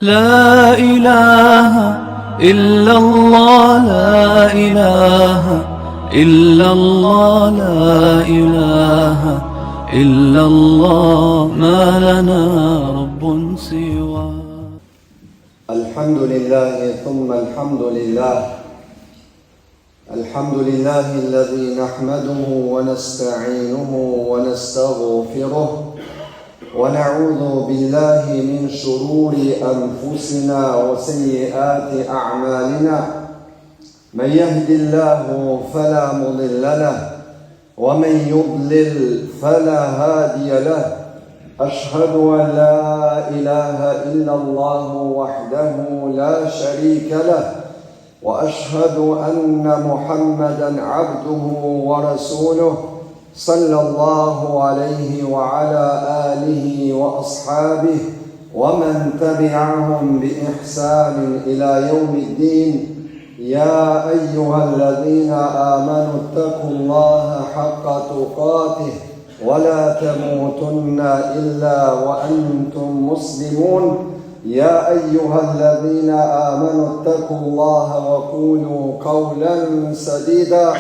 La ilaha illa Allah la ilaha illa Allah la ilaha illa Allah ma lana rabbun siwa Alhamdulillah thumma alhamdulillah الحمد لله الذي نحمده ونستعينه ونستغفره ونعوذ بالله من شرور أنفسنا وسيئات أعمالنا من يهد الله فلا مضل له ومن يضلل فلا هادي له أشهد أن لا إله إلا الله وحده لا شريك له واشهد ان محمدا عبده ورسوله صلى الله عليه وعلى اله واصحابه ومن تبعهم باحسان الى يوم الدين يا ايها الذين امنوا اتقوا الله حق تقاته ولا تموتن الا وانتم مسلمون يا ايها الذين امنوا اتقوا الله وقولوا قولا سديدا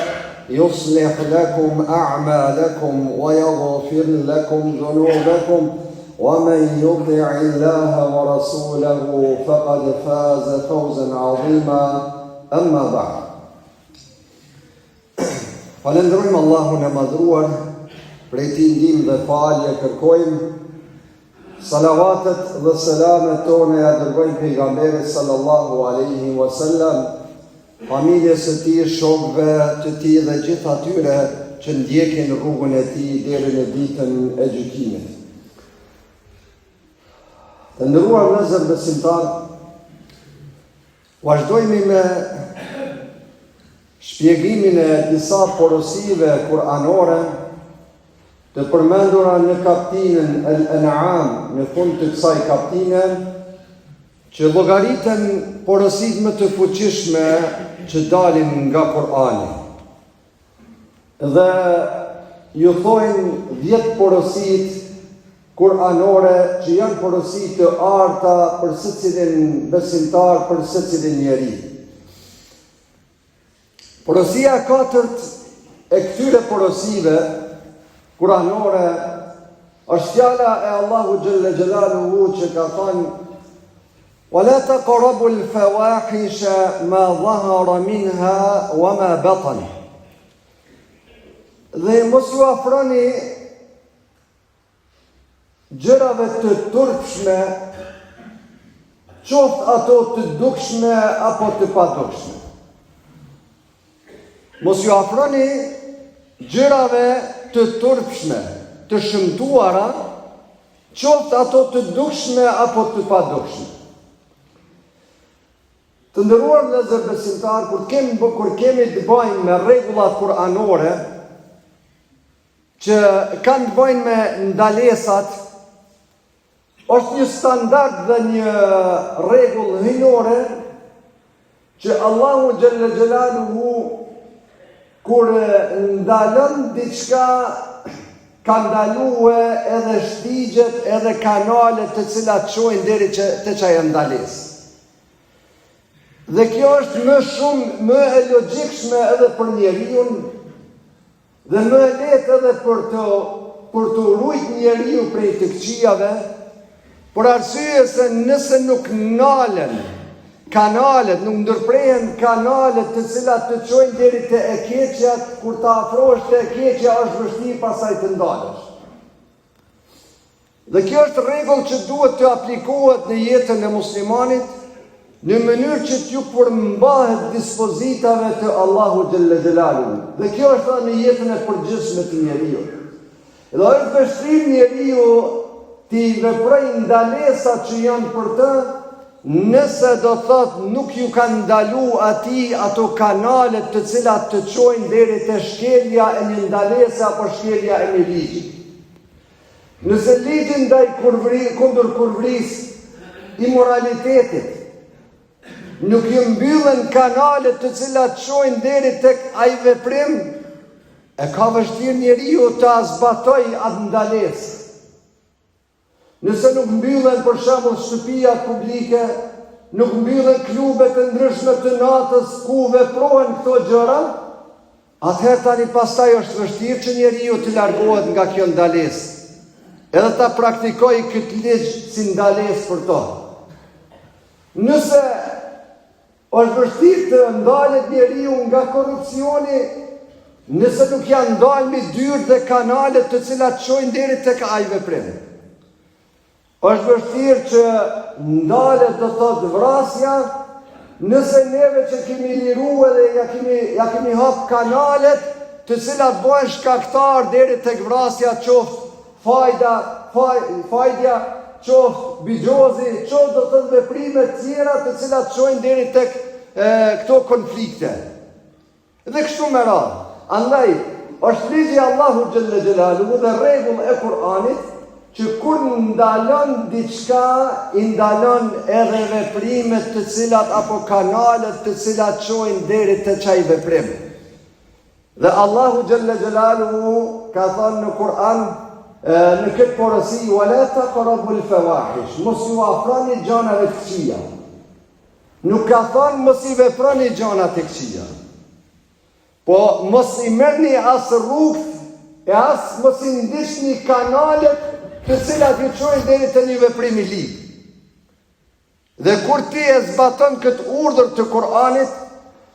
يصلح لكم اعمالكم ويغفر لكم ذنوبكم ومن يطع الله ورسوله فقد فاز فوزا عظيما اما بعد Falënderojmë Allahun e Madhëruar, prej tij ndihmë dhe falje kërkojmë, salavatet dhe selamet tona ia dërgojmë pejgamberit sallallahu alaihi wasallam, familjes së tij, shokëve të tij dhe gjithë atyre që ndjekin rrugën e tij deri në ditën e gjykimit. Të nderuar vëllezër besimtarë, Vazhdojmë me shpjegimin e disa porosive kuranore të përmendura në kaptinën El En'am, në fund të kësaj kaptine, që llogariten porositë më të fuqishme që dalin nga Kurani. Dhe ju thojnë 10 porositë kuranore që janë porosi të arta për secilin besimtar, për secilin njeri. Porosia e katërt e këtyre porosive kuranore është fjala e Allahu xhelle xhelaluhu që ka thënë Wa la taqrabu al-fawahisha ma dhahara minha wa ma batan. Dhe mos ju afroni gjërave të turpshme, qoftë ato të dukshme apo të padukshme. Mos ju afroni gjërave të turpshme, të shëmtuara, Qoftë ato të dukshme apo të padukshme. Të nderuar vëllezër besimtarë, kur kemi kur kemi të bëjmë me rregullat kuranore që kanë të bëjnë me ndalesat, është një standard dhe një rregull hyjnore Që Allahu xhelle xhelaluhu kur ndalon diçka ka ndalue edhe shtigjet edhe kanalet të cilat çojnë deri që te qajo ndalesë. Dhe kjo është më shumë më e logjikshme edhe për njeriun Dhe më e lehtë edhe për të për t'u rujt njeriu prej të këqijave, për arsye se nëse nuk nalen kanalet, nuk ndërprehen kanalet të cilat të çojnë deri te e keqja, kur të afrohesh te e keqja është vështirë pastaj të ndalesh. Dhe kjo është rregull që duhet të aplikohet në jetën e muslimanit në mënyrë që t'ju përmbahet dispozitave të Allahu xhelle xhelaluhu. Dhe kjo është edhe në jetën e përgjithshme të njeriut. Dhe është vështirë njeriu t'i veprojë ndalesat që janë për të, nëse do të thotë nuk ju kanë ndalu atij ato kanalet të cilat të çojnë deri te shkelja e një ndalese apo shkelja e një ligji. Nëse ligji ndaj kurvri, kundër kurvrisë, imoralitetit, nuk ju mbyllen kanalet të cilat çojnë deri tek ai veprim, e ka vështirë njeriu ta zbatojë atë ndalesë. Nëse nuk mbyllen për shembull shtëpiat publike, nuk mbyllen klubet e ndryshme të natës ku veprohen këto gjëra, atëherë tani pastaj është vështirë që njeriu të largohet nga kjo ndalesë, edhe ta praktikojë këtë ligj si ndalesë për to. Nëse Është vështirë të ndalet njeriu nga korrupsioni nëse nuk ia ndalmi dyert dhe kanalet të cilat çojnë deri tek ai veprim. Është vështirë që ndalet do thotë vrasja nëse neve që kemi liru edhe ja kemi, ja kemi hap kanalet të cilat bëhen shkaktar deri tek vrasja qoftë Fajda, faj, fajdja, qoftë bixhozi, qoftë do të thotë veprime tjera të cilat çojnë deri tek e, këto konflikte. Dhe kështu me radhë. Andaj, është ligji i Allahut xhelle xhelaluhu dhe rregull e Kur'anit që kur ndalon diçka, i ndalon edhe veprimet të cilat apo kanalet të cilat çojnë deri te qaj veprim. Dhe Allahu xhelle xhelaluhu ka thënë në Kur'an në këtë porosi wa la taqrabul fawahish, mos ju afroni gjanave të këqija. Nuk ka thënë mos i veproni gjanat e këqija. Po mos i merrni as rrugët e as mos i ndiqni kanalet të cilat ju çojnë deri te një veprim i lig. Dhe kur ti e zbaton këtë urdhër të Kur'anit,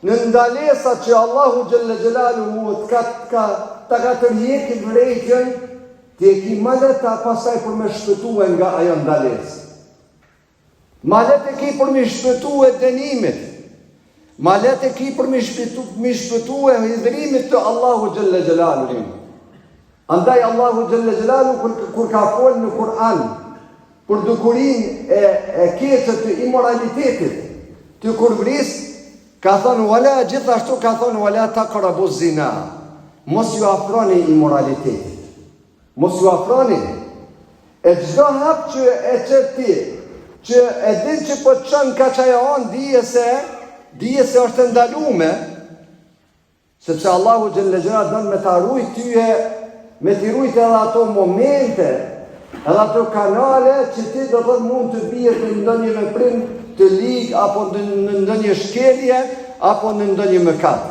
në ndalesat që Allahu xhelle xhelaluhu të ka, të ka, ta ka tërhjek vërejtjen, ti e ki ma lehtë pastaj për me shpëtue nga ajo ndalesë. Ma lehtë e ki për me shpëtue dënimit. Ma lehtë e ki për me shpëtu, me shpëtue hidhrimit të Allahu xhelle xhelaluhu. Andaj Allahu xhelle xhelaluhu kur, kur ka folë në Kur'an, Për dukurinë e, e keqe të imoralitetit, të kurvërisë, ka thënë wala gjithashtu ka thënë wala taqrabu zina. Mos ju afroni imoralitetit. Mos ju afroni. E çdo hap që e qet ti, që e din që po të çon ka qajo anë, dije se, dije se është e ndalume, Sepse Allahu xhelle xhelaluhu don me ta rujt tyje, me t'i rujt edhe ato momente, edhe ato kanale që ti do të mund të bie në ndonjë veprim të lig apo në ndonjë shkelje apo në ndonjë mëkat.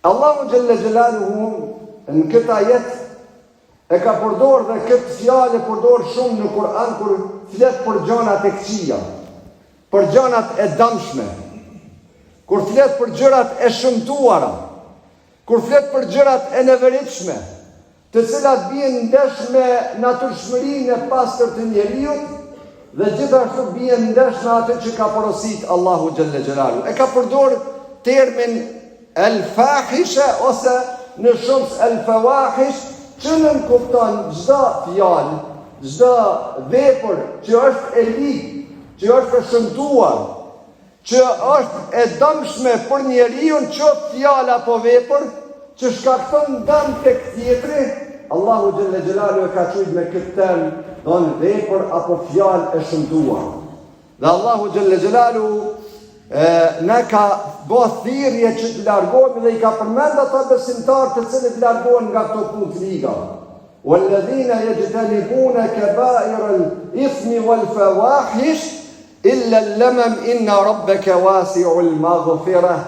Allahu xhelle xhelaluhu në këtë ajet e ka përdor dhe këtë fjalë e përdor shumë në Kur'an kur flet për gjanat e këqija. Për gjanat e damshme, kur flet për gjërat e shëmtuara, kur flet për gjërat e neveritshme, të cilat bien ndesh me natyrshmërinë e pastër të njeriut dhe gjithashtu bien ndesh me atë që ka porosit Allahu xhelle xhelaluhu. E ka përdor termin El fahishe ose në shumës el fawahish që nënkupton çdo fjalë, çdo vepër që është e ligë, që është e shëmtuar, që është e dëmshme për njeriun qoftë fjalë apo vepër, që shkakton dëm tek tjetri, Allahu xhelle xhelaluhu e ka quajt me këtë term, don vepër apo fjalë e shëmtuar. Dhe Allahu xhelle xhelaluhu na ka bo thirrje që të largohemi dhe i ka përmend ata besimtarë të cilët largohen nga këto punë të liga. Walladhina yajtanibuna kaba'ir al-ithmi wal-fawahish illa al-lamam inna rabbaka wasi'ul maghfirah.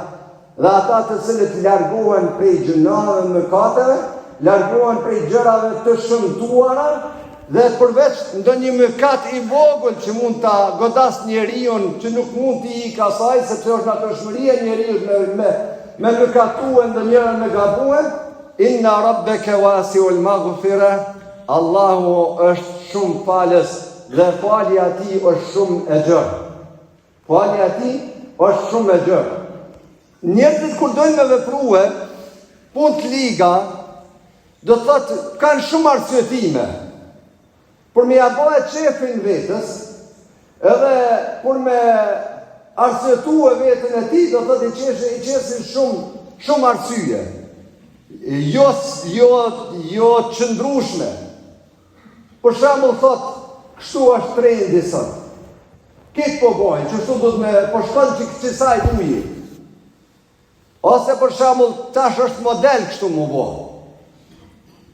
Dhe ata të cilët largohen prej gjynaheve, mëkateve, largohen prej gjërave të shëmtuara dhe përveç ndonjë mëkat i vogël që mund ta godas njeriun që nuk mund t'i ikë asaj sepse është natyrshmëria e njeriut me me me mëkatue ndonjëherë me gabue, inna rabbaka wasi'ul maghfira, Allahu është shumë falës dhe falja e tij është shumë e gjerë. Falja e tij është shumë e gjerë. Njerëzit kur dojnë me veprue punë të liga, do të thotë kanë shumë arsyetime. Për me ja bo qefin vetes, edhe për me arsyetue veten e tij, do të thotë i qesin, i qesin shumë shumë arsye. Jo jo jo qëndrueshme. Për shembull thotë, kështu është trendi sot. Krejt po bojnë, qështu do të me, po shkon që qësaj uji. Ose për shembull, tash është model kështu m'u bo.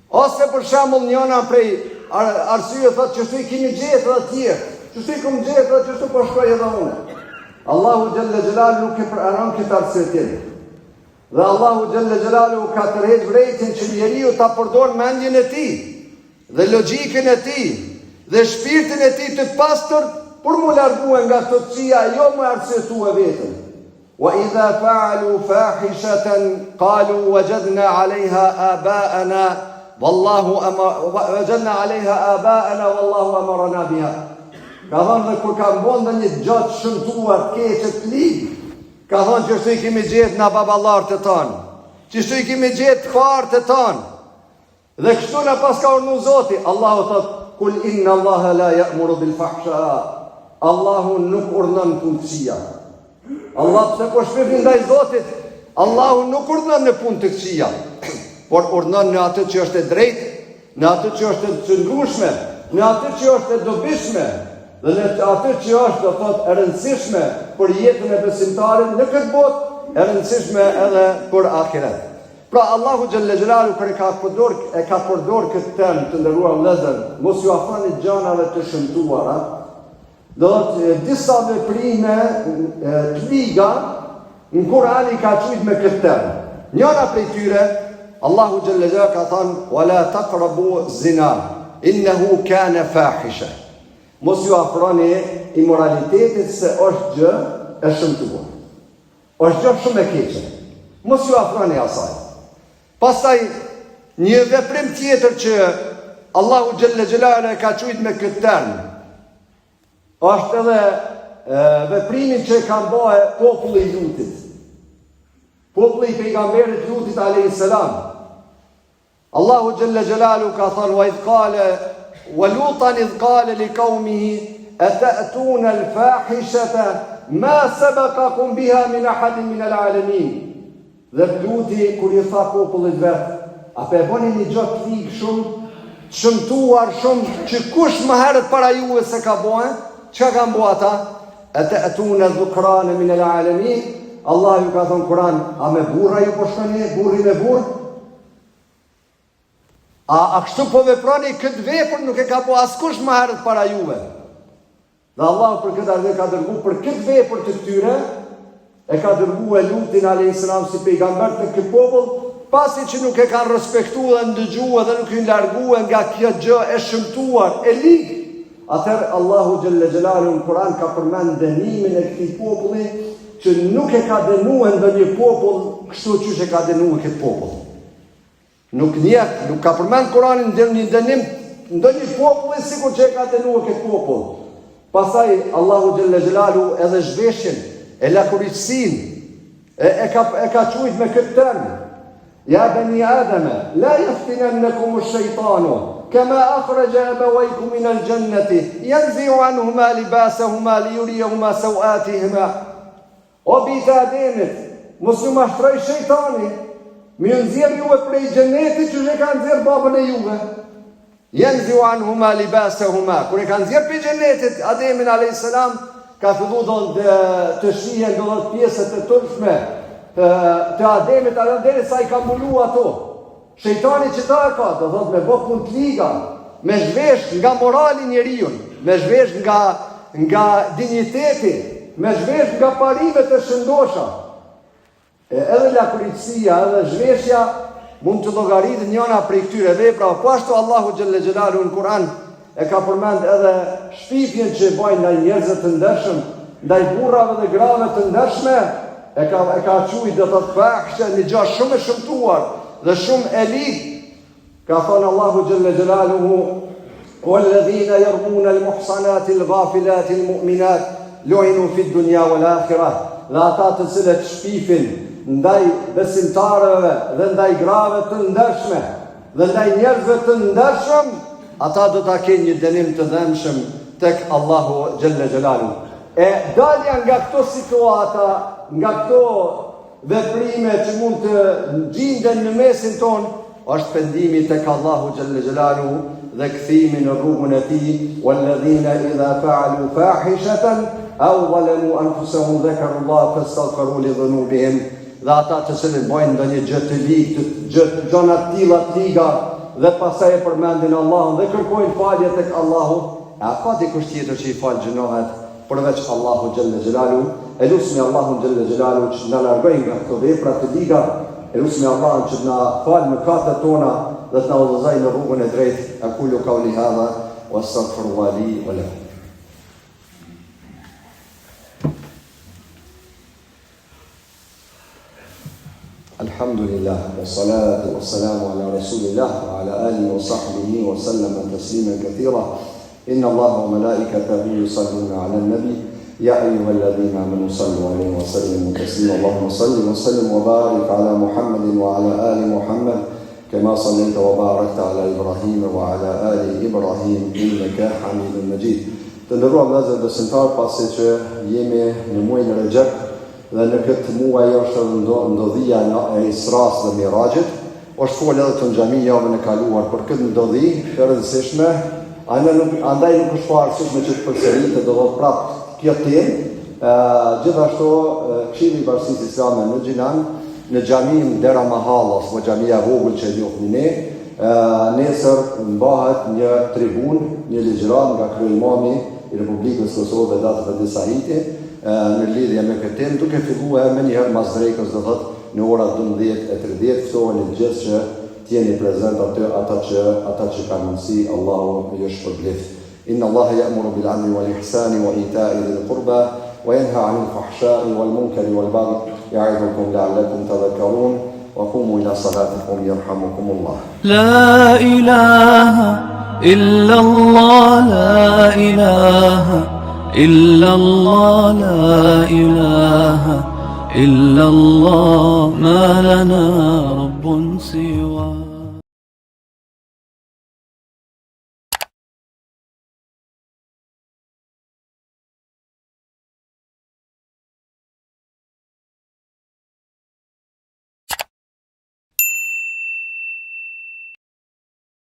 Ose për shembull njëna prej arsye thotë qështu i kemi gjetë edhe tjerë, qështu i kom gjetë edhe qështu po shkoj edhe unë. Allahu xhelle xhelaluhu nuk e pranon këtë arsyetim. Dhe Allahu xhelle xhelaluhu ka tërheq vërejtjen që njeriu ta përdor mendjen e tij dhe logjikën e tij dhe shpirtin e tij të pastër për m'u largue nga këto të këqija e jo me arsyetue veten. Wa idha fa'alu fahishatan qalu wajadna 'alayha aba'ana wallahu wajadna 'alayha aba'ana wallahu amarna biha. Ka thonë dhe kur kanë bo ndonjë gjë të shëmtuar, të keqe, të ligë, Ka thonë qështu i kemi gjetë na baballarët tanë, qështu i kemi gjetë të parët tanë, dhe kështu na paska urdhnu Zoti, Allahu thotë, kul inna Allahe la ja'muru bil fahsha, Allahu nuk urdhnon punë të këqija. Allah pse po shpifni ndaj Zotit, Allahu nuk urdhnon në punë të këqija, por urdhnon në atë që është e drejtë, në atë që është e qëndrueshme, në atë që është e dobishme dhe në atë që është, do thotë, e rëndësishme për jetën e besimtarit në këtë botë, e rëndësishme edhe për ahiret. Pra Allahu xhelle xhelaluhu kur e ka përdor e ka përdor këtë term të nderuar vëllezër, mos ju afroni gjanave të shëmtuara, Do thotë disa veprime të liga në Kur'an i ka qujt me këtë term. Njëra prej tyre, Allahu xhelle xhelaluhu ka thënë: "Wa la taqrabu zina, innahu kana fahisha." Mos ju afroni imoralitetit se është gjë e shëmtuar. Është gjë shumë e keqe. Mos ju afroni asaj. Pastaj një veprim tjetër që Allahu xhelle xhelaluhu e ka qujt me këtë term, është edhe veprimin që e kanë ba populli i Lutit. Populli i pejgamberit Lutit alayhis salam. Allahu xhelle xhelaluhu ka thënë wa idh qala wa lutan idh qala li qaumihi atatuna al fahishata ma sabaqakum biha min ahadin min al alamin. Dhe Luti kur i tha popullit vet, a po e boni një gjë të ligë shumë, të shëmtuar shumë, që kush më herët para juve s'e ka bo, çka kanë bo ata? Ete'tune dhukrane min el alemin, Allah ju ka thonë Kur'an, a me burra ju po shkoni, burri me burrë? A, a kështu po veproni këtë vepër nuk e ka bo askush më herët para juve? Dhe Allahu për këtë arsye ka dërgu për këtë vepër të këtyre, e ka dërgu e Lutin a.s. si pejgamber te ky popull, pasi që nuk e kanë respektu dhe ndëgju dhe nuk janë largu nga kjo gjë e shëmtuar, e ligë. Atëherë Allahu xhelle xhelaluhu në Kur'an ka përmend dënimin e këtij populli që nuk e ka dënue ndonjë popull kështu qysh e ka dënue këtë popull. Nuk njeh, nuk ka përmend Kurani ndonjë dënim ndonjë populli sikur që e ka dënuar këtë popull. Pastaj Allahu xhelle xhelaluhu edhe zhveshjen e lakuriqësinë e, e ka e ka quajt me këtë term. Ja bani Adama, la yaftinannakum ash-shaytanu kama akhraja abawaykum min al-jannati yanzi'u anhuma libasahuma liyuriyahuma sawatihima. O bijtë e Ademit, mos ju mashtrojë shejtani, me ju nxjerr juve prej xhenetit qysh e ka nxjerr babën e juve. Jenziu anhuma libasehuma. Kur e ka nxjerr prej xhenetit Ademin alayhis salam, ka fillu do të, të shihen do të pjesët e turpshme të, të Ademit alayhis derisa i ka mbulu ato. Shejtani qëta e ka, do thotë me bo punë të liga, me zhvesh nga morali njeriun, me zhvesh nga, nga dinjiteti, me zhvesh nga parimet e shëndosha. E edhe lakuriqësia, edhe zhveshja, mund të llogaritet njëna prej këtyre veprave, po ashtu Allahu xhelle xhelaluhu në Kur'an e ka përmend edhe shpifjen që e bajnë ndaj njerëzve të ndershëm, ndaj burrave dhe grave të ndershme, e ka e ka quajt do thotë fahshe një gjë shumë e shëmtuar dhe shumë e ligë. Ka thënë Allahu xhelle xhelaluhu Walladhina yarmuna al-muhsanati al-ghafilati al-mu'minat lu'inu fi ad-dunya wal-akhirah. Dhe ata të cilët shpifin ndaj besimtarëve dhe ndaj grave të ndershme dhe ndaj njerëzve të ndershëm, ata do ta kenë një dënim të dhembshëm tek Allahu xhelle xhelaluhu. E dalja nga këto situata, nga këto veprime që mund të gjinden në mesin tonë, është pendimi tek Allahu xhelle xhelaluhu dhe kthimi në rrugën e tij, walladhina idha fa'alu fahishatan aw zalamu anfusahum dhakaru Allah fastaghfiru li dhunubihim. Dhe ata të cilët bëjnë ndonjë gjë të ligë, të gjë gjëra të tilla të liga, dhe pastaj e përmendin Allahun dhe kërkojnë falje tek Allahu, e a ka dikush tjetër që i fal gjynahet përveç Allahut xhelle xhelaluhu? E lusmi Allahun xhelle xhelaluhu që të na largojë nga këto vepra të liga, e lusmi Allahun që të na falë mëkatet tona dhe të na udhëzojë në rrugën e drejtë. Ekulu kauli hadha wa astaghfirullah li wa lakum. Alhamdulillah, wa salatu wa salamu ala rasulillah, wa ala alihi wa sahbihi wa sallama tasliman kathira. Inna Allah wa malaikatahu yusalluna ala nabi. Ya ayyuha alladhina amanu sallu alayhi wa sallimu taslima. Allahumma salli wa sallim wa barik ala Muhammadin wa ala ali Muhammad. Kema sallaita wa barakta ala Ibrahim wa ala ali Ibrahim innaka Hamidun Majid. Të nderuar vëllezër besimtarë, pasi që jemi në muajin Rexhep, Dhe në këtë muaj është edhe ndodhia e Israsë dhe Miraxhit. Është folë edhe këtu në xhami javën e kaluar për këtë ndodhi të rëndësishme. Andaj nuk, andaj nuk është fare e arsyeshme që të përsëritet, do thotë prapë kjo temë. Gjithashtu Këshilli i Bashkësisë Islame në Gjilan, në xhaminë Dera Mahalla, ose xhamia e vogël që e njohim ne, nesër mbahet një tribunë, një ligjëratë nga kryeimami i Republikës së Kosovës Vedat Efendi Sahiti, Në lidhje me këtë temë, duke filluar menjëherë mas drekës, do thotë në ora 12:30, ftoheni të gjithë që të jeni prezent aty ata që ata që kanë mundësi, Allahu ju shpërbleftë. Inna Allaha ya'muru bil 'adli wal ihsani wa ita'i dhil qurba wa yanha 'anil fahsha'i wal munkari wal baghi ya'idhukum la'allakum tadhakkarun wa qumu ila salatikum yarhamukumullah. La ilaha illa Allah la ilaha illa Allah la ilaha illa Allah ma lana rabbun siwa.